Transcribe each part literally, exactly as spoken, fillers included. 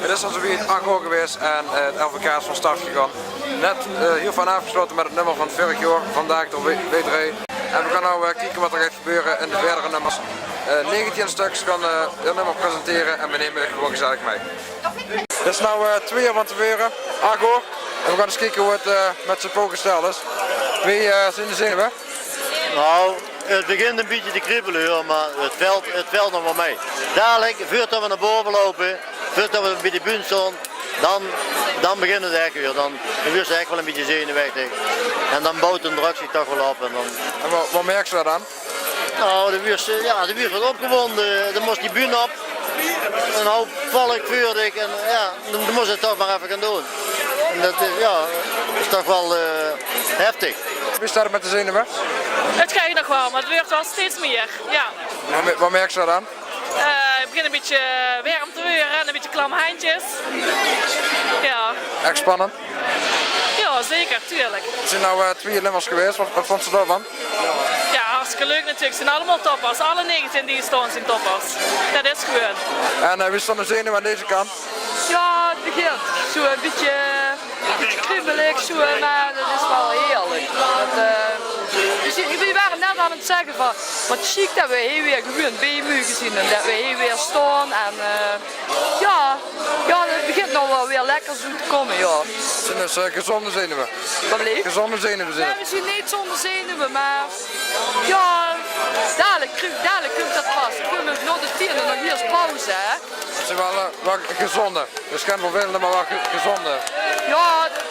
Het is al zoewied, ach oor gewaes en eh, het L V K is van start gegange. Net eh, hiel fijn aafgeslaote met het nummer van vörig jaor, Vandaag door W W drie. En we gaon now eh, kieke wat er geit gebeure in de verdere nummers. Eh, negentien stöks gaon eh, hun nummer presentere en we neme uch gewoen gezellig mei. Het is now eh, twieë oor van te veure, ach oor. En we gaon ens kieke wie het eh, met ze voorgesteld is. Wie eh, zien de zenuwe? Nou, het begint een bietje te kriebele, huur, maar het velt, het velt nog wel mee. Dadelijk, veurtot we naar boven lopen, veurtot we bij de bühne staan, dan, dan begint het echt weer. Dan, dan wuurs se echt wel een bietje zenuwechtig. En dan bouwt de druk zich toch wel op. En dan... En wat, wat merks se dan? Nou, dan wuurs se, ja, dan wuurs se wat opgewonden. Dan mos die bühne op. Een hoop volk veur dich. En ja, dan, dan mos se het toch maar even gaan doen. En dat is, ja, is toch wel eh, heftig. Wie steit het met de zenuwe? Het geit nog wel, maar het wuurt wel steeds meer. Ja. Wat, me- wat merks se dan? Eh, het begint een beetje warm te worden en een beetje klamme handjes. Ja. Echt spannend. Ja, zeker, tuurlijk. Het zien now eh, twieë nummers gewaes, wat, wat vónds se daovan? Ja, hartstikke leuk natuurlijk. Het zijn allemaal toppers. Alle negentien die hier staan zijn toppers. Dat is gewoon. En eh, wie steit de zenuwe aan deze kant? Ja, het begint. Zo een beetje, een beetje kriebelig, zo, maar dat is wel heerlijk. Dat, eh, we, zien- we waren net aan het zeggen van, wat chic dat we hier weer gewoon bij mogen zien en dat we hier weer staan. En eh, ja, ja, het begint nog wel weer lekker zo te komen, ja. Het zien dus eh, gezonde zenuwe. Wat bleef? Gezonde zenuwe zien Ja, het. we zien niet zonder zenuwen, maar ja, dadelijk, krie- dadelijk komt dat pas. Dan kunnen we nog de tiende nog eerst pauze, hè. Het zien wel, eh, wel gezonde. Dus geen vervelende, maar wel ge- gezonde. Ja, dat,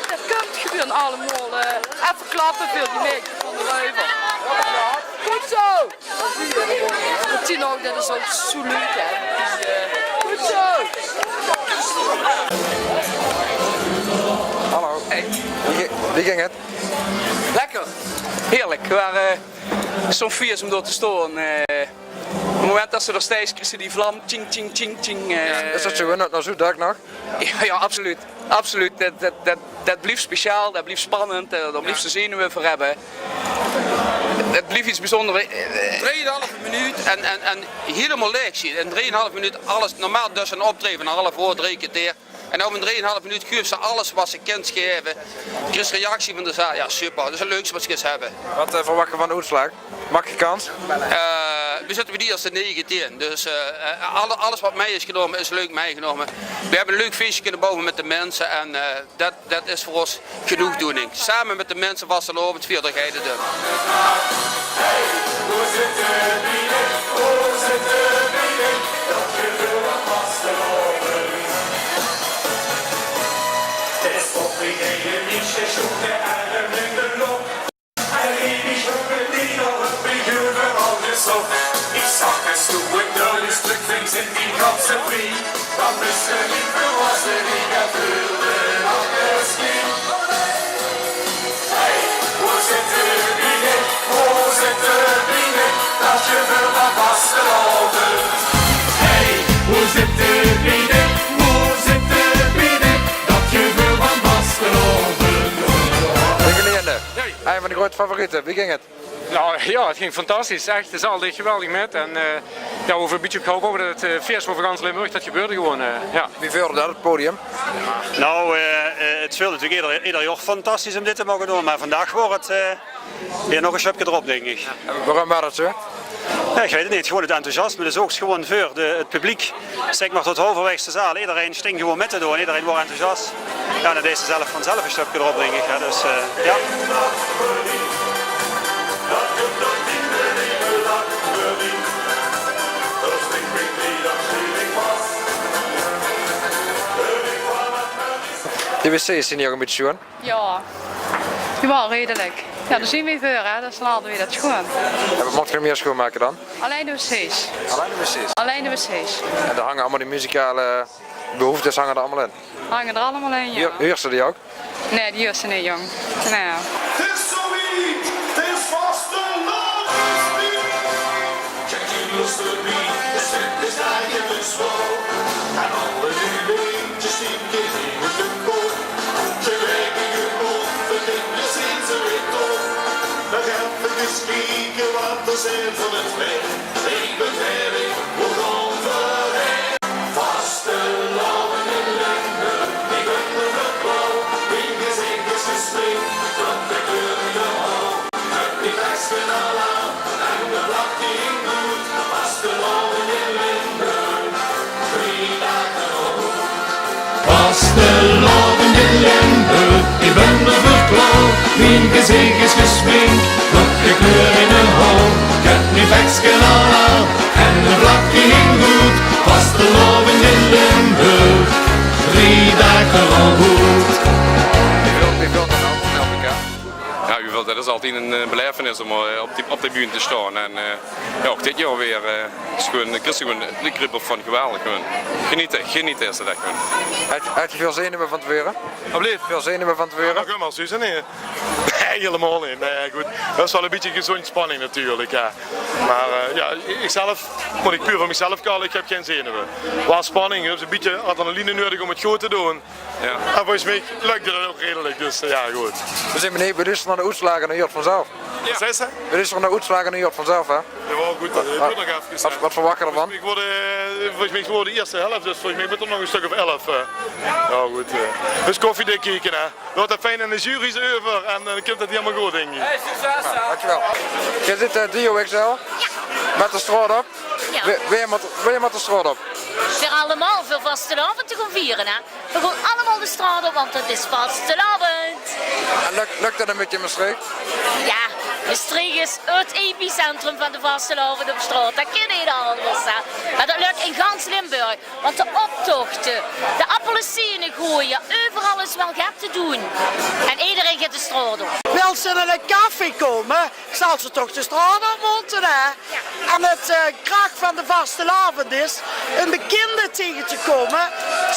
dat komt gewoon allemaal. Eh, even klappen voor die meisjes van de Reuver. Goed zo! Goed zien ook, dat is ook zo leuk, hè. Die, eh, goed zo! Hallo. Wie, ge- wie ging het? Lekker. Heerlijk. We waren eh, zo'n fies om door te storen. Eh, op het moment dat ze er steeds kregen die vlam, tjing, tjing, tjing, tjing. Eh, Is dat zo? En dat nou zo dak nog? Ja, ja, absoluut. Absoluut. Dat, dat, dat, dat blijft speciaal, dat blijft spannend, eh, daar blijft ze zenuwen voor hebben. Het blijft iets bijzonders. Eh, drieënhalve minuut en, en, en helemaal leeg zien. In drieënhalve minuut alles normaal, dus een optreden van een half uur, drie kwartier. En op een drieënhalve minuut geeft ze alles wat ze kent geven. Krijgt reactie van de zaal, ja super, dat is het leukste wat ze kent hebben. Wat eh, verwacht je van de oetslaag? Maak je kans? Eh, we zitten bij die als de negentien, dus eh, alle, alles wat mee is genomen is leuk meegenomen. We hebben een leuk feestje kunnen bouwen met de mensen en eh, dat, dat is voor ons genoegdoening. Samen met de mensen vastelaovend vierde geide doen. Ich sag es, du, wenn du alles Glück findest in die ganze Welt, dann bist du nicht verlassen, ich erfülle noch das Kind. Hey, wo sind die Biene? Wo sind die Biene? Das Gefühl war vastelaovend. Hey, wo sind die Biene? Wo sind die Biene? Dat gevoel van vastelaovend. Wiggelienne, een van de grote favorieten. Wie ging het? Nou ja, het ging fantastisch. Echt, de zaal deed geweldig met. En eh, ja, we hoeven een beetje op gehoopt houden dat het eh, feest voor gans Limburg, dat gebeurde gewoon. Eh, ja. Wie veurde dat, het podium? Nou, eh, eh, het speelt natuurlijk ieder, ieder jaar fantastisch om dit te mogen doen. Maar vandaag wordt het eh, weer nog een stapje erop, denk ik. Waarom was dat zo? Ja, ik weet het niet. Gewoon het enthousiasme. Dus ook gewoon voor de, het publiek. Zeg maar tot halverwege de zaal. Iedereen sting gewoon met te doen. Iedereen wordt enthousiast. Ja, dan deed ze zelf vanzelf een stapje erop, denk ik. Hè. Dus eh, ja. De wc's zien hier ook een beetje schoon. Ja, jawel, redelijk. Ja, daar zien we voor, hè. Dat is dan altijd weer dat schoon. En wat moet je nog meer schoonmaken dan? Alleen de wc's. Alleen de wc's? Alleen de wc's. En daar hangen allemaal die muzikale behoeftes hangen er allemaal in. Hangen er allemaal in, ja. Huur- Huur ze die ook? Nee, die huurt ze niet, jong. Nou ja. Het is zoewied, het is vastelaovend. Kijk, hier is de biet, de stem is daar je dus wel. En alle die beentjes die kikken op. Ze lijken je op, we denken, zien ze weer toch. We gaan even kieken wat er zijn van het werk. Ik ben Erik, hoe Bön d'r veur klaor, mien gezich is gesmink, nog gekleurd in 't haor. Ich höb mien vekske al aan en mien vlakke hing good. Vastelaovend in Limburg, drie daag al good. Wie veult, wie veult det noe van L V K? Jao, wie veult, det is altied ein, eh, belaevenis óm, eh, op die, op die bühne te staon. En, eh, jao, ouch dit jaor weer, eh, is gewoon, kriss se gewoon de kriebels van, geweldig gewoon. Geniete, geniete is 't ech gewoon. Höb, höb geer väöl zenuwe van te veure? Alsjeblieft. Väöl zenuwe van te veure? Jao, mer kóm mer, Suus, nae. Nae, hielemaol neet. Nae, good. Det is waal ein bietje gezóndj spanning natuurlik, jao. Mer, eh, jao, ich zelf, mót ich puur veur mich zelf kalle, ich höb gein zenuwe. Waal spanning, ich höb ein bietje adrenaline nudig óm 't good te doon. Jao. En volges mich lök det ouch redelik, dus, eh, jao, good. Veer zeen benuujd, veer loestere nao de oetslaag en dan huurt 't vanzelf. Waat zaes se? Veer loestere nao de oetslaag en dan huurt 't vanzelf, hè? Jao, good, det duurt nog efkes, hè. Waat, waat verwachs se d'rvan? Volges mich weurt, eh, volges mich weurt de ierste helf, dus volges mich mót d'r nog ein stök of elf, eh. Jao, good, eh. Dus koffiedik kieke, hè. Laot det fijn aan de jury euver en dan kump 't hielemaol good, dink ich. Hey, succes, hè. Dankjewel. Geer zeet, eh, Duo X L. Jao. Mit de straot op. Jao. Wae, wae mót, wae mót de straot op? Veer allemaol, veur vastelaovend te gaon viere, hè. Veer gaon allemaol de straot op, want 't is vastelaovend. En lök, lök det ein bietje in Mestreech? Jao, Mestreech is 't epicentrum van de vastelaovend op straot. Det kin neet anders, hè. Mer det lök in gans Limburg. Want de optochte, de appelsiene goeie, euveral is waal get te doon. En ederein geit de straot op. Wils se nao ein café kómme, zals se toch de straot op mótte, hè? En 't, eh, krach van de vastelaovend is óm bekinde taenge te kómme,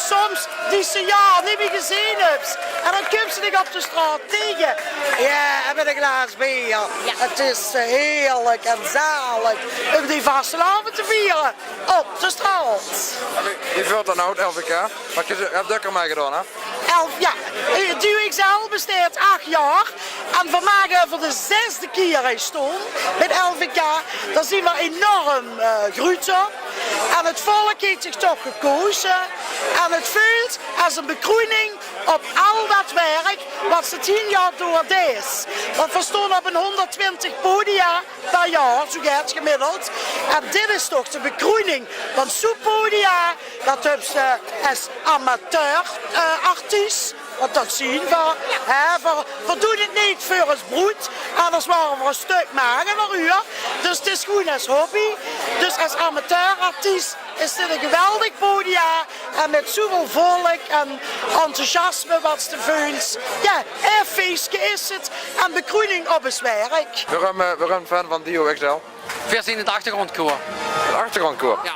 soms die se jaore neet mie gezeen höbs. En dan kums se dich op de straot taenge. Jao, en mit ein glaas beer. Jao. 't Is, eh, heerlik en zalig óm die vastelaovend te viere op de straot. Wie, wie veult det noe, 't L V K? Want geer höb dökker mitgedaon, hè? Elf, jao. Eh, Duo X L besteit ach jaor. En veer mage veur de zesde kier hie staon bie 't L V K. Dao zeen veer enorm, eh, gruuts op. En 't volk haet zich toch gekaoze. En 't veult es ein bekroening op al det werk waat se tien jaor door deis. Want veer staon op ein hónderdtwintig podia per jaor, zoe get gemiddeld. En dit is toch de bekroening van zoe'n podia. Det höbs se es amateur, eh, artiest, want det zeen veer, hè, veer, veer doon 't neet veur ós brood, anders wore veer ein stök magerder, huur. Dus 't is gewoen es hobby. Dus es amateurartiest is dit ein geweldig podia. En mit zoeväöl volk en enthousiasme waat se veuls. Jao, ein fieske is 't. En bekroening op ós werk. Waorum, eh, waorum fan van Duo X L? Veer zeen 't achtergrondkoor. 't Achtergrondkoor? Jao.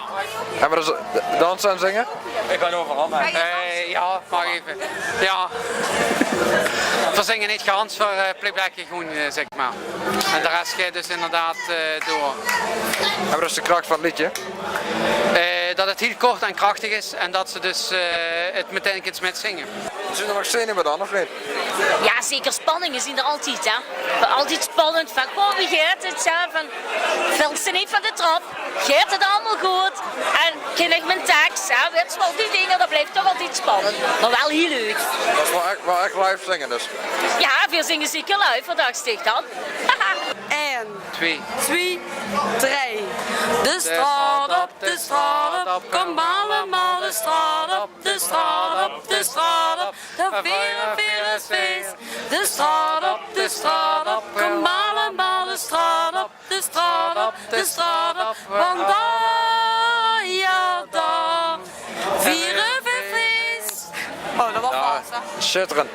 En waat is 't, danse en zinge? Ich gaon euveral mei. Eh, jao, wach effe. Jao. Veer zinge neet gans, veer, eh, playback gewoon, eh, zeg maar. En de res geit dus inderdaad, eh, door. En waat is de krach van 't leedje? Eh, det 't hiel kort en krachtig is en det se dus, eh, 't metein kins mitzinge. Zeen d'r nog zenuwe dan, of neet? Jao, zeker. Spanninge zeen d'r altied, hè. Altied spannend van, goh, wie geit 't, jao, van, vils se neet van de trap? Geit 't allemaol good? En kin ich mien teks? Jao, wits se waal, die dinger, det blief toch altied spannend. Mer waal hiel leuk. Det is waal ech, waal ech live zinge dus. Jao, veer zinge zeker live, waat dachs dich dan? Ein, twee, twee, drei. De straot op, de straot op, kóm allemaol de straot op, de straot op, de straot op. Dao viere veer 't fees. De straot op, de straot op, kóm allemaol de straot op. De straot op, de straot op, want dao, jao, dao viere veer fees. Oh, det waor vals, hè? Sjitterend.